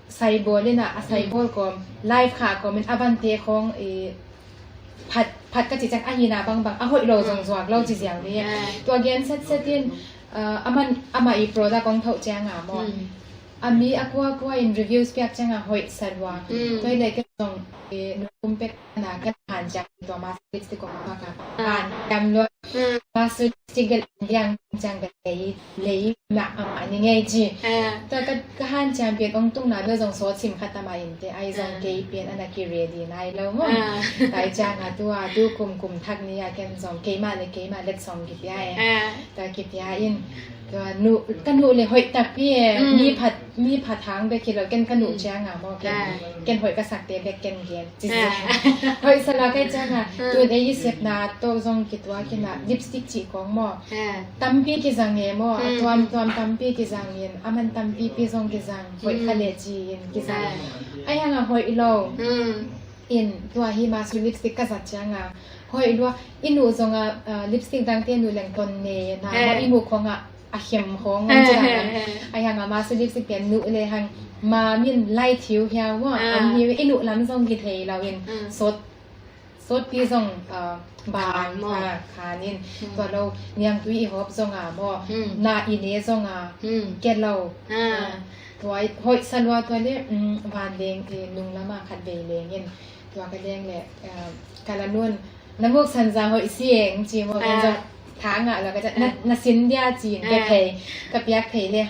saibawl ina a saibawl kawm live kha kawmin a vante khong i phat, phat ka ci ciang a hina bangbang a hoih lo zong zuak lo ci ziau ni. Tua gen setset in a man amah i product ong thoh cianga maw, a mi a kuakua in reviews piak cianga hoih sa lua. Tua hi le ken zong nukum pek na kan han ciang tua Masu Lipstick kong paka han ciam lua. Masu Lipstick gel liang ciang ka lei, lei na amah ni ngei ci. Ah. Tua ka, ka hanciam pen ong tungna bel zong sawt sim khat amah in te, ai zong ah, kei pen ana ki ready nai lo maw. Ah. Tua ciang a tua, tu kum kum thak ni a ken zong keimah le keimah letsong kipia e. Ah. Tua kipia in, tua nu, ka nu le hoih takpi e, mm, mi phat mi phat hang bek hi lo, ken ka nu ciang a maw, ken, ah, ken hoih ka sakte bek ken gen. Ci ci. Ah. Hoih sa lo kai ciang a, ah, tun ei i sepna tawh zong kituak in a, lipstick cih kong maw. Ah. Tampi kizang e maw, a, mm, tuamtuam tampi kizang in, a man tampipi zong kizang, hoih kha le ci in kizang. Ah. Ai hang a hoih lo. Mm. In, tua hi Masu lipstick ka zat ciang a, hoih lua, i nu zong a, ah, lipstick dangte nu leng ton ne na, eh, maw, i nu khong a, a khem khong, eh, om ci dan, eh, eh, ai hang a Masu lipstick pen nu le hang ma min lai thiu hiau maw, ah, om hi i nu lam zong kithei lo in, mm, sawt, sawtpi zong, ah, bang, bang maw, ah, khan in, mm, tua lo niangtui i hawp zong a maw, mm, na i ne zong a, mm, ke lo. Ah. Ah, tua i hoih sa lua tua le, mm, van leng, eh, nung lam a khat vei leng in, tua ka leng le, ah, ka la nun, na muk sanza hoih sieng ci maw, ah, ken zong tha ngah lo ka ciang, na, ah, na sin dia ci in, ah, ka thei, ka piak thei le,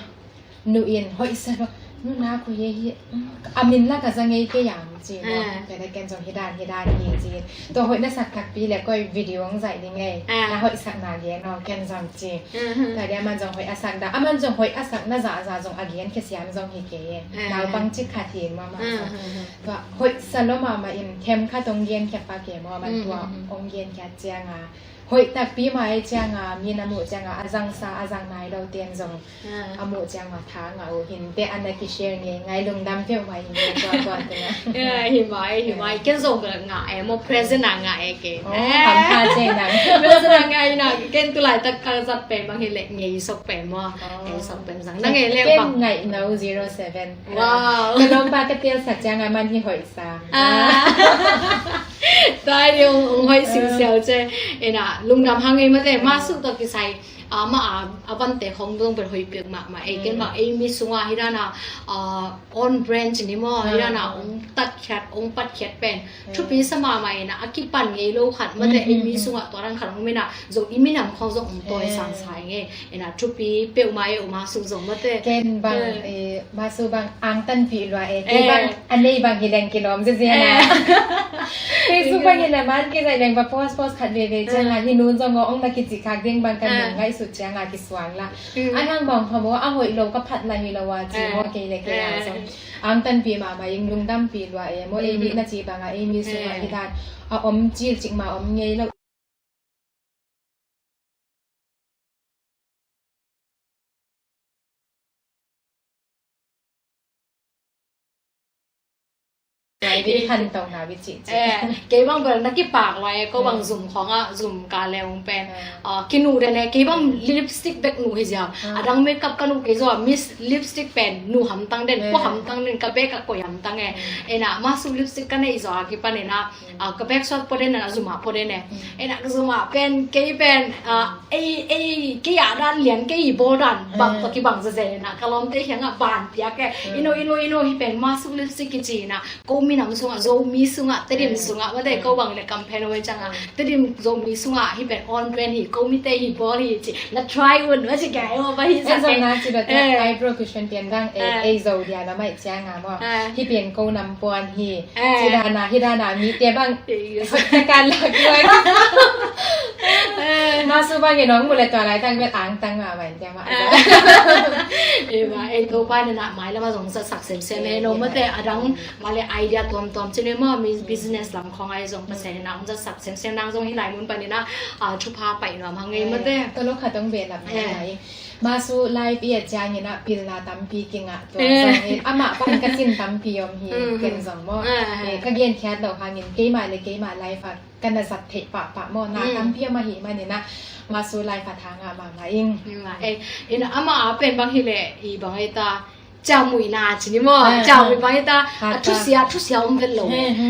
nu in hoih sa lo, nu na koi hi, mm, a min la ka za ngei kei am ci maw, ah, ka le ken zong hi dan, hi dan hi ci in. Tua hoih na sak takpi le koi video ong zaih ding ei, ah, na hoih sakna gen aw, ken zong ci. Mhm. Tua dia man zong hoih a sak da, a man zong hoih a sakna zahzah zong a gen khe siam zong hi kei e. Ah. Naupang cik khat hi maw, maw, ah, zong. Mhm. Tua hoih sa lo mahmah in them khat ong gen khe pak e maw, man tua, mm, mm, mm, ong gen khe ciang a, hoih takpi mah ei ciang a, mi na muh ciang a, a zangsa, a zang nai lo ten zong, ah, a muh ciang a tha ngah uh hin te, ana ki share ngei ngai, lungdam peuh mah in tua, tua, tua. Ya, hi mai, hi mai, ken zong bel ngah e maw, present a ngah e kei. Oh, eh, hampha ce nang. Present a ngah e na, ken tu laitak ka zat pen bang hi le ngei sok pen maw. Oh. Ngei sok pen zang. Na ngei le ken bang. Ngai no zero seven. Wow. Ka lawmpa ka telsak ciang a man hi hoih sa. Ah. Tua hi ong, ong hoih siusiau ce. Ina, lungdam hang ei mate, Masu tawh kisai, ah, ma a, a vante khong dong pen hoih piak mahmah. Ei ken bang ei mi sungah hi dan a, ah, on brand ni maw, hi dan a ong tatkhiat, ong patkhiat pen thupi sa mahmah ina, a kipan ngei lo khat mate, ei mi sungah tua dan khat ong mina, zong i minam khong zong ong tawi sangsai ngei. Ina thupi peuhmah e, u Masu zong mate. Ken bang, eh, Masu bang angtanpih lua e. Kei bang a nei bang hi leng kilawm ziazia na. Facebook bang hi leng man kei zaih leng ba post post khat veve ciang a hi nun zong ong na kici khak ding bang kan ngaihsut ciang a kisuang la. Ai hang bang pha maw, a hoih lo ka phat la hi lo a ci maw, kei le kei a zong. Angtanpih mahmah ing, lungdampih lua e maw, ei mi na ci bang a ei mi sungah hi dan a om cil cik mah om ngei lo. Kei bang bel na kipak lai ko bang zum khong ah, zum ka leung pen kinu den e, kei bang lipstick bek nu hi ziau. Adang makeup ka nu kei zaw, miss lipstick pen nu hamtang den, ko hamtang den, ka bek a koi hamtang e. Ena masu lipstick ka nei zaw a kipan ena, ah, ka bek suak pua den, a zumah pua den e. Ena ka zumah pen, kei pen, ah, ei, ei, kei a dan lian, kei i bawl dan bang tawh kibang zazen ena ka lawmte hiangah ban piak e. Ino, ino, ino, hi pen masu lipstick kici ena, ko minam sungah, Zomi sungah, Tedim sungah, mate ko bang le campaign away cangah, Tedim Zomi sungah hi pen on brand hi, ko mite hi bawl hi ci, na try un, wa ci gai wa ba hi sa. Zong na ci lo te eyebrow cushion pian dang, ei, ei Zo dia na mai ciang a maw. Hi pian ko nam puan hi. Ci dana, hi dana, mite bang. Kan lak lak. Masu bang i nong mu le tua lai tang bel ang tang ma bai tia ma. Ei ma, ei Topa nena mai lama zong sa sak sem sem e no mate adang ma le idea tuam tuam ci ne ma mi business lam khong ai zong Pasian nena zong sa sak sem sem nang zong hi lai mun panina, ah, thupha pai nuam hang ei mate. Tolo khat ong be lap mai. Masu live i a ciangin a pilna tampi kingah tua zongin amah pan ka sin tampi om hi ken zong maw. Ka genkhiat lo hangin keimah le keimah live a ka na zat theih pahpah maw, na tampi om ahi manin a masu live a thangah mahmah ing. Ina amah a pen bang hileh i bang ei ta Ciamuihna ci ni maw? Ciamui bang hi ta, thusia, thusia om vet lo.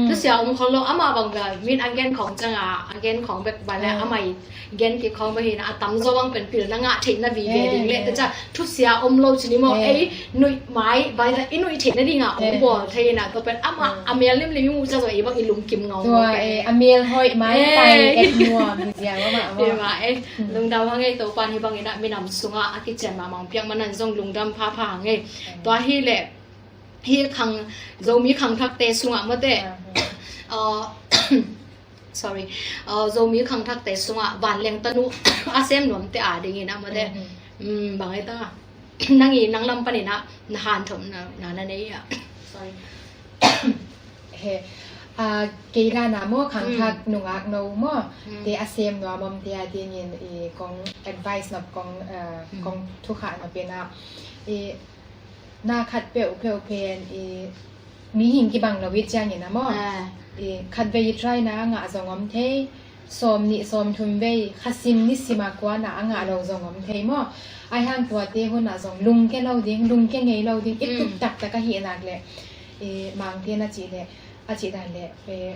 Thusia om khol lo, amah bang bel min a gen khawng ciang a, a gen khawng bek bang le amah i gen kik khawng bek hi na, a tamzaw bang pen pilna ngah theihna vive ding le, tua ciang thusia om lo ci ni maw? Ei nuih mai bang hi ta, i nuih theihna ding a ong bawl thei hi na, tua pen amah a mel limlim i muh ciang zaw ei bang i lungkim ngaungau. Tua ei a mel hoih mai pai et nuam hi zia mah mah. Lungdam hang ei, Topa'n hih bangin ah minam sungah a kician mahmah piak manin zong lungdam phapha hang ei. Tua hi leh hih khang, Zomi khangthakte sungah mawte, sorry, Zomi khangthakte sungah vanleng tanu a sem nuamte a dingin ah mawte, bang ei ta, nang i nang lam panin ah na hanthotna na nei ah. Sorry. He, a, kei la na maw, khangthak nungak no maw, te a sem nuam omte a dingin i kong advice nop, kong, a, kong thukhah nop pen ah, i na khat peuhpeuh pen i mihing kibang lo i ciangin ah maw, i khatvei i try na a ngah zong om thei, sawm nih sawm thum vei, khasim nisim a kuan a a ngah lo zong om thei maw. Ahi hang tuate hun ah zong lungke lo ding, lungke ngei lo ding, i tup taktak ahih nak leh, i Mangte'n a cih leh, a cih dan leh, eh,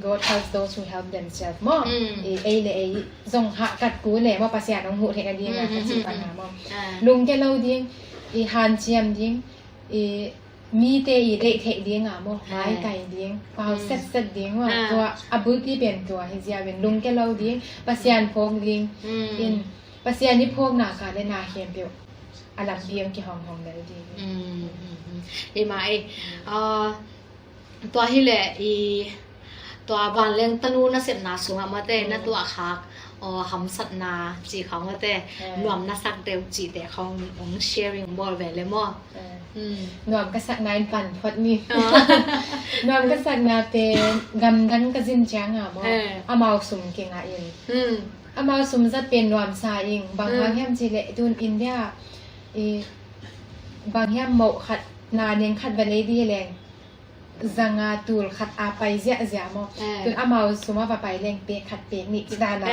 God helps those who help themselves maw. I ei le ei zong hahkat kul leh maw, Pasian hong huh theih a ding a, ka cih bang a maw. Lungke lo ding, i hanciam ding, i mite i deih theih ding a maw, maitai ding, pau setset ding maw, tua a bulpi pen tua hi zia ven, lungke lo ding, Pasian phawk ding, in Pasian i phawk nak leh na khempeuh a lampi hong kihonghong lel ding. Hi mah ei, tua hi leh i tua vanleng tanu nasepna sungah mawte na tuahkhak, aw, hamsatna cih khawng mawte, nuam na sak deuh cihte khawng hong sharing bawl ve le maw? Nuam ka sakna in pan phot ni. Nuam ka sakna pen gamdang ka zin ciang a maw, amau sum kingah in, amau sum zat pen nuamsa ing. Bang hang hiam cih leh tun India i bang hiam moh khat, na neng khat va lei dih leng, zanga tul khat a pai ziahziah maw. Tun amau sum a va pai leng pek khat pek nih ci dan a,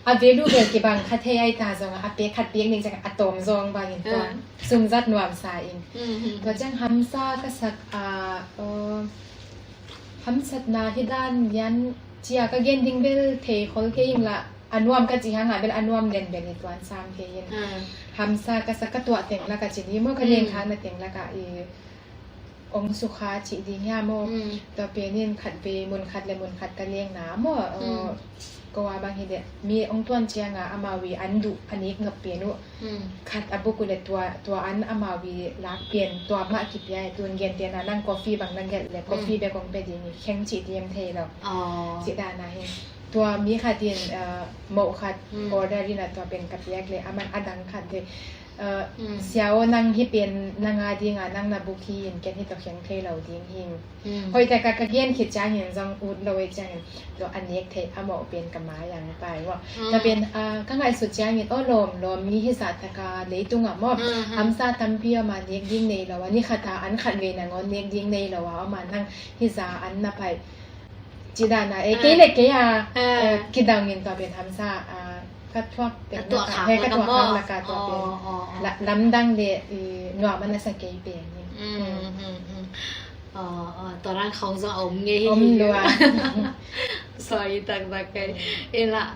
a value bel kibang kha thei ai ta zong a, a pek khat pek nih ciang a tawm zawng bangin tua sum zat nuamsa ing. Tua ciang hamsa ka sak a, aw, hamsatna hi dan lian cia ka gen ding bel thei khol kei ing la, a nuam ka cih hang a bel a nuam lian bel hi tuan sam kei in. Hamsa ka sak, ka tuah teng lak a ci ni maw, ka gen khakna teng lak a i ong sukha cih ding hiam aw. Tua pen in khatvei mun khat le mun khat ka lengna maw, aw, ko a bang hi deh, mi ong tuan ciang a amau i an duh a nek nop pen uh khat a buk uh leh tua, tua an amau i lak pen tua mah kipia i. Tun gentehna nang coffee bang na gelh leh coffee bek ong pia ding i, kheng cih diem thei lo. Cih dan a hi. Tua mi khat in, ah, moh khat order in a, tua pen ka piak leh aman a dang khat thei. Ah, sia aw, nang hih pen nang a ding a, nang na buk hi in, ken hih tawh kheng thei lo ding hi. Hoih tak a ka gen khit ciangin zong ut lo ei ciangin tua a nek theih a moh pen ka mai ang pai maw. Tua pen, ah, ka ngaihsut ciangin, aw, lawm lawm, mi hizah tak a leitung ah maw, hamsa tampi om a, nek ding nei lo a, ni khat a an khatvei nangawn nek ding nei lo a om a, nang hizah an na pai cih dan a, eh, kei le kei a, eh, kidang in tua pen hamsa, ah, ka thuak teng lak a, ka thuak teng lak a tua pen lamdang le, eh, nuam a na sa kei pen hi. Tua dan khawng zong a om ngei hi. Om lua. Sorry taktak kei. Ina,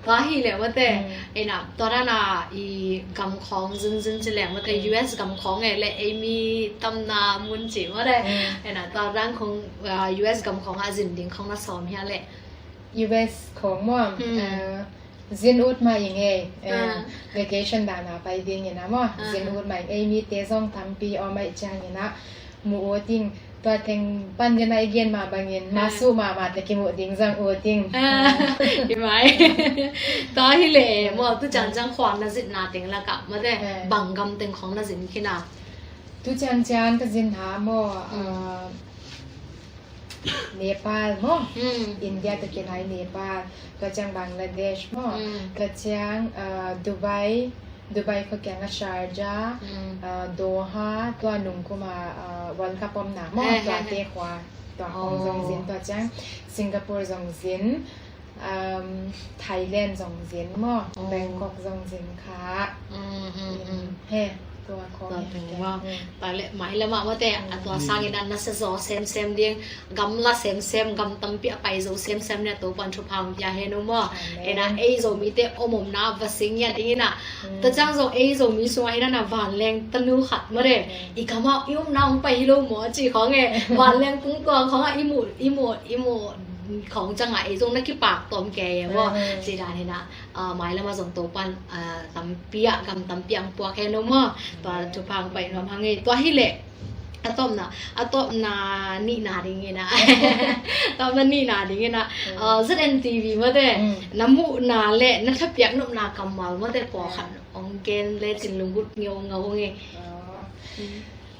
tua hi leh mawte, ina, tua dan a i gam khawng zunzun ci leh mawte, U S gam khawng e le, ei mi tamna mun ci mawte. Ina, tua dan khawng, ah, U S gam khawng a zin ding khawng na sawm hia leh? U S khawng maw, ah, zin ut mah ing ei, eh, vacation dan a pai ding ina maw, zin ut mah ing ei, mite zong tampi om ahih ciangin a mu ut ing. Tua teng pan ding a i gen mah bangin, masuh mahmah teh kimuh ding zong ut ing. Hi mai. Tua hi leh maw, tu ciangciang khua na zinna teng lak ah mawte, bang gam teng khawng na zin khin a? Tu ciangciang ka zin ha maw, ah, Nepal maw? India tawh kinai Nepal, tua ciang Bangladesh maw? Tua ciang, ah, Dubai, Dubai khua kiang a Sharjah, ah, Doha, tua nungkum a, ah, World Cup omna maw? Tuate khua, tua khawng zong zin, tua ciang Singapore zong zin, um, Thailand zong zin maw? Bangkok zong zin kha. He. Tua khawng hi kei. Tua le mailam ah mawte, a tua sangin a nasa zaw semsem ding, gamla semsem, gam tampi a pai zo semsem le Topan thupha hong pia hen uh maw. Ena ei Zomite om omna va sing ngiat dingin a, tua ciang zong ei Zomi sungah hi nana vanleng tanu khat mawte, i gamah i omna hong pai hi lo maw ci khawng e, vanleng kungtuang khawngah i muh i muh i muh khawng ciangah ei zong na kipak tawm kei e maw. Ci dan hi na. Mailam ah zong Topan tampi ah, gam tampi ah hong puak hen uh maw. Tua thupha hong pai nuam hang e. Tua hileh a tawpna, a tawpna nihna dingin a, tawpna nihna dingin a, Z N T V mawte, na muhna le na thapiak nopna kammal mawte pawlkhat hong gen lecin lunggulh ngeungau hang e.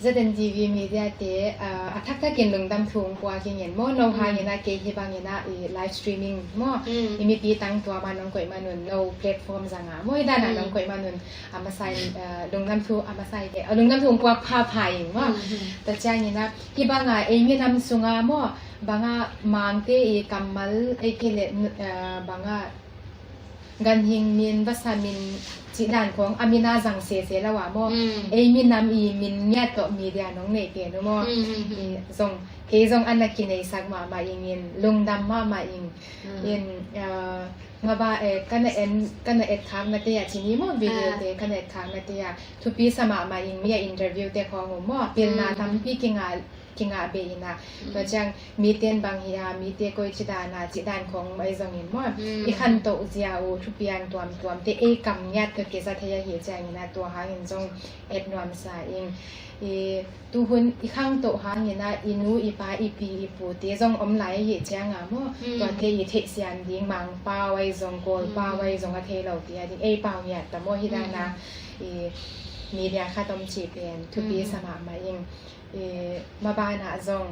Z N T V media te a thakthak in lungdam thu hong puak ing e maw. No hangin a kei hi bangin a i live streaming maw, i mipi tangtuam a nong koih manun, no platform zangah maw, hi dan a nong koih manun a masa in lungdam thu a masa in lungdam thu hong puak phapha ing maw. Tua ciangin a hi banga ei minam sunga maw, banga Mangte i kammal ei kei le banga ganhing min, vasa min cih dan khawng a min a zang sese lo a maw. Ei minam i min ngiat tawh media nong neih pen uh maw. I zong, kei zong a na kineisak mahmah ing in, lungdam mahmah ing in. Ngaba e, ka na en, ka na et khakna te ah cini maw, video te ka na et khakna te ah thupi sa mahmah ing, mi a interview te khawng uh maw, pilna tampi kingah kingah beh in a. Tua ciang mite in bang hi a, mite koi ci dan a, ci dan khawng mai zongin maw, i khantoh zia uh thupiang tuamtuam te ei kam ngiat ka kisa thei ahi ciangin a, tua hangin zong et nuamsa ing. I tuhun i khantoh hangin a, i nu i pa i pi i pu te zong om lai ahi cianga maw, tuate i theihsiam ding, Mangpau ai zong, Kawlpau ai zong a thei lo te a ding ei pau ngiat ta maw, hi dan a i media khat om cih pen thupi sa mahmah ing. Mabanah zong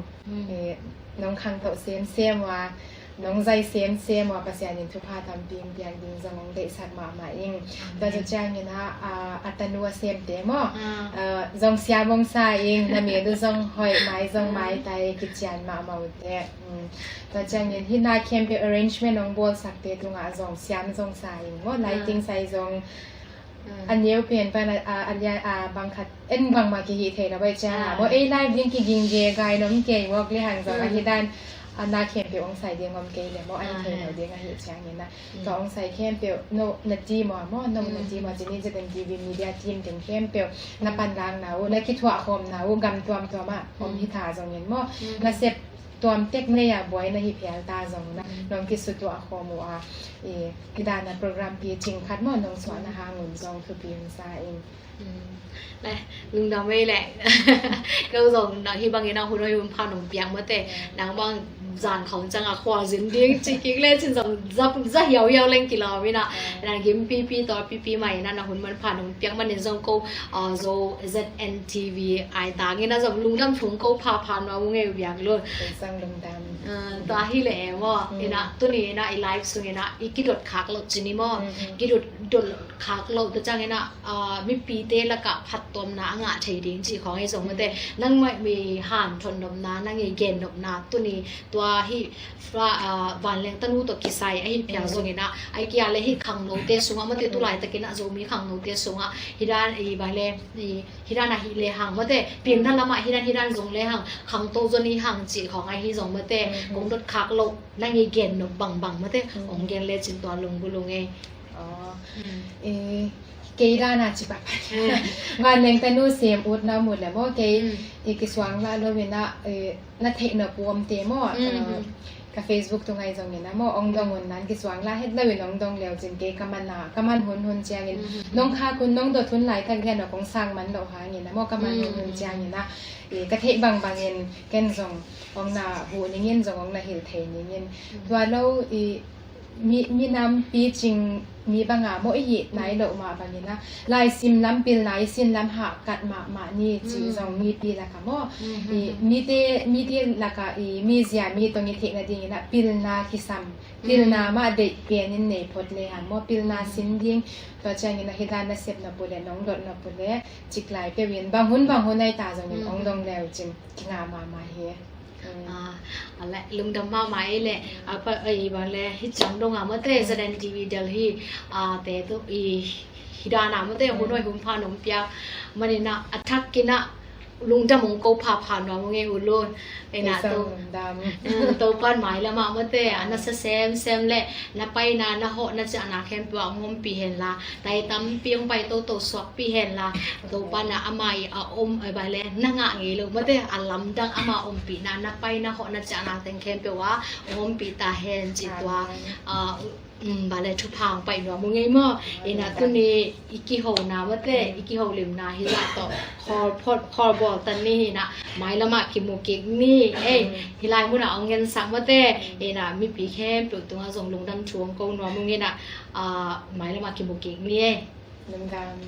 nong khangtoh semsem uh a, nong zai semsem uh a, Pasian in thupha tampi hong piak ding zong hong deihsak mahmah ing. Tua zawh ciangin a, a tanu a semte maw, zong siam hong sa ing, na mel uh zong hoih, mai zong maitai, kician mahmah uh teh. Tua ciangin hih na khempeuh arrangement hong bawlsakte tungah zong siam zong sa ing maw, lighting sai zong a neu pen pan a, a lian a bang khat en bangmah kihih thei lo bai ciang a maw, ei live ding kiging ge gai nom kei vok le hang zong ahi dan a, na khempeuh hong sai ding om kei le maw, ahi thei lo ding ahi ciangin a, tua hong sai khempeuh no na team uh a maw, no na team uh a, cini Z N T V media team teng khempeuh na panlakna uh, na kithuahkhawmna uh gam tuamtuam ah om hi ta zongin maw, na sep tuam tek nei a buai na hi phial ta zong na nong kisutuah khawm uh a, i, i dan a program picing khat maw nong suahna hang un zong thupi hong sa ing. Le, lungdam ei le. Keu zong na hi bangin a hun hoi hun pha nong piak mawte, nang bang zan khawng ciang a khua zin ding ci kik le cin zong za, za hiauhiau leng kilawm in a, na gim pipi taw pipi mah in a, na hun man pha nong piak manin zong ko, a, Zo Z N T V ai tangin a zong lungdam thung ko phapha nuam ung ei uh biak lun. Kei zong lungdam. Tua hi le e maw, in a tuni in a i live sung in a i kidot khak loh cini maw, kidot, dot khak loh tua ciangin a, mipite lakah phattuamna a ngah thei ding cih khawng hi zong mawte, nangmah mi hanthot nopna, nang i gen nopna tuni tua hi, vanleng tanu tawh kisai ahi phial zongin a, ai kia le hi khangnote sungah mawte, tulaitakin a Zomi khangnote sungah hi dan i bang le, hi dan a hi le hang mawte, pilna lamah hi dan, hi dan zong le hang, khangto zon i hang cih khawng ahi zong mawte, kong dot khak loh nang i gen nop bangbang mawte, hong gen le cin tua lunggulh ung ei. Kei dan a ci pahpah. Vanleng tanu sem ut na mut le maw, kei i kisuang lah lo in a, na theih nop uh om te maw, ka Facebook tung ai zongin a maw, ong dong un nan kisuang lah het lo in ong dong leu cin kei ka man a, ka man hunhun ciangin, nong khak hun, nong dot hun laitak lian a kong sang man loh hangin a maw, ka man hunhun ciangin a, ka theih bangbangin ken zong ong na huh ningin, zong ong na hilh thei ningin. Tua lo i mi, minam picing mi banga maw i hih nai loh mah bangin a, laisim lam pilna i sin lam hahkat mahmah ni cih zong mipi laka maw, i mite, mite laka i mizia mi tong i theih nadingin a pilna kisam, pilna mah deih penin nei phot le hang maw, pilna sin ding. Tua ciangin a hi dan na sep nop uh le, nong dot nop uh le, ciklai peuh in bang hun bang hun ai ta zongin ong dong leu cin kinga mahmah hi. Lungdam mahmah ei leh, a pa ei bang le hi ciang dong a mate, Zaden T V Delhi a te tu i hi dan a mate, hun hoi hun pha nong piak manin a, a thak kina lungdam ong ko phapha nuam ung ei u Lun. Ei na to Topa'n mailam ah mate a na sa semsem le na paina na hawh na ciahna khempeuh ah ong ompih hen la, tai tampi ong pai toto suakpih hen la, Topa'n a ama i a om a bang le na ngah ngei lo mate, a lamdang ama ompihna, na paina hawh na ciahna teng khempeuh ah ong ompih ta hen ci tua. Bang le thupha ong pai nuam ung ei maw. Ei na tuni i kihona mate, i kiholimna hi zah tawh khawl bawl tan ni hi na, mailam ah kimu kik ni ei. Hi lai mun ah ong gensak mate, ei na mipi khempeuh tungah zong lungdam thu ong ko nuam ung ei na, mailam ah kimu kik ni ei. Lungdam.